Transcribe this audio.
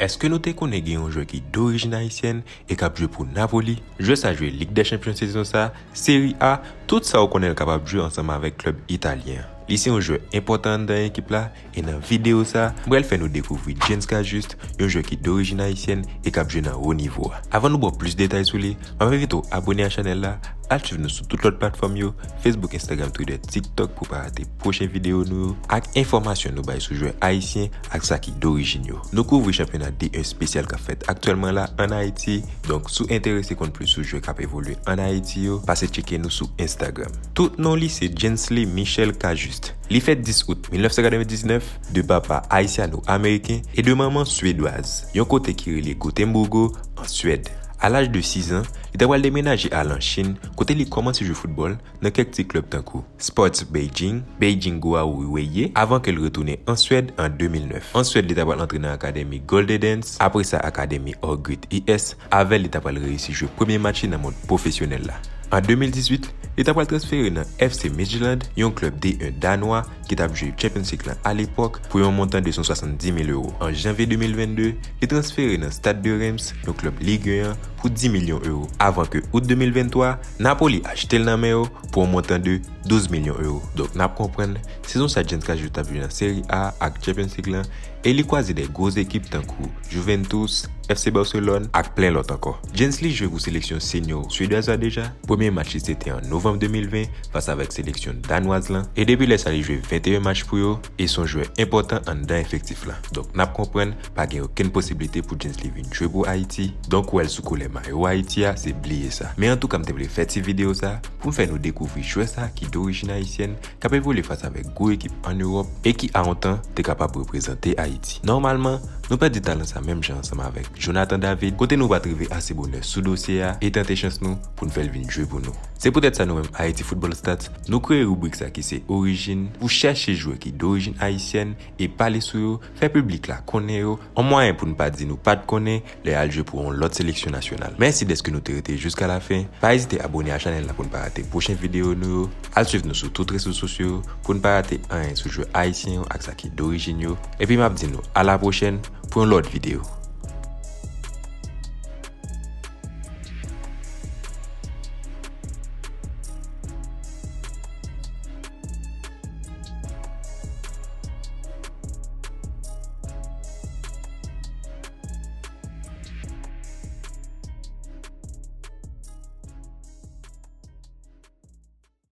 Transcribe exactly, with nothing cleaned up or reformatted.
Èske nou te konnen gen yon jwè ki dorijin ayisyèn e k ap jwe pou Napoli? Jwè sa jwe Lig dè Chanpyon sezon sa, Serie A, tout sa w konnen l kapab jwe ansanm avèk klèb italyen an. Li se yon jwè enpòtan anndan ekip la, e nan videyo sa, m pral fè nou dekouvri Jens Cajuste, yon jwè ki dorijin ayisyèn e k ap jwe nan wo nivo a. Avan nou ba w plis detay sou li, m ap envite w abone a chanèl la, al swiv nou sou tout lòt platfòm yo, Facebook, Instagram, Twitter, TikTok pou pa rate pwochen videyo nou yo ak enfòmasyon nou bay sou jwè ayisyen ak sa ki dorijin yo. Nou kouvri chanpyona D un espesyal k ap fèt aktyèlman la ann Ayiti, donk si w enterese konn plis sou jwè k ap evolye ann Ayiti yo, pase tcheke nou sou Instagram. Tout non li se Jensley Michel Cajuste. Li fèt dis out mil nèf san katrevendiznèf de papa ayisyano-ameriken e de manman swedwaz, yon kote ki rele Gotemburgo, an Swèd. A laj de sis an, li ta pral demenaje al an Chin, kote li kòmanse jwe foutbòl nan kèk ti klèb tankou Sports Beijing, Beijing Guohao Weye, avan ke l retounen an Swèd an de mil nèf. An Swèd, li ta pral antre nan akademi Golden Ants, apre sa akademi Örgryte I S, avè l li ta pral reyisi jwe premye match li nan mond pwofesyonèl la. An de mil dizuit, li ta pral transfere nan F C Midtjylland, yon klèb D un danwa ki t ap jwe Champions League lan alepòk, pou yon montan de san swasanndis mil ewo. An janvye de mil vennde, li transfere nan Stade de Reims, yon klèb Ligue un an, pou dis milyon ewo, avan ke out de mil venntwa, Napoli achte l nan men yo pou yon montan de douz milyon ewo. Donk, n ap konprann, sezon sa Jens Cajuste t ap jwe nan Serie A ak Champions League lan, e li kwaze de gwo ekip tankou Juventus, F C Barcelone ak plen lòt ankò. Jensley jwe pou seleksyon senyo swedwaz la deja. Premye match li se te an novanm de mil ven fas avèk seleksyon danwaz lan, e depi lè sa li jwe venteyen match pou yo, e se yon jwè enpòtan anndan efektif la. Donk, n ap konprann pa gen okenn posiblite pou Jensley vin jwe pou Ayiti. Donk, ou wè l sou koulè mayo Ayiti a, se bliye sa. Men antouka, m te vle fè ti videyo sa pou m fè nou dekouvri jwè sa ki dorijin ayisyèn, k ap evolye fas avèk gwo ekip ann Ewòp e ki, a yon tan, te kapab reprezante Ayiti. Nòmalman, nou pèdi talan sa menm jan ansanm avèk Jonathan David, kote nou pa t rive ase bonè sou dosye a e tante chans nou pou n fè l vin jwe pou nou. Se poutèt sa nou menm Haiti Football Stats, nou kreye ribrik sa ki se Orijin, pou chèche jwè ki dorijin ayisyèn e pale sou yo, fè piblik la konnen yo, yon mwayen pou n pa di nou pa t konnen lè y al jwe pou yon lòt seleksyon nasyonal. Mèsi dèske nou te rete jiska lafen. Pa ezite abone a chanèl la pou n pa rate pwochen videyo nou yo. Al swiv nou sou tout rezo sosyo yo pou n pa rate anyen sou jwè ayisyen yo ak sa ki dorijin yo. Epi m ap di nou a la pwochèn pou yon lòt videyo.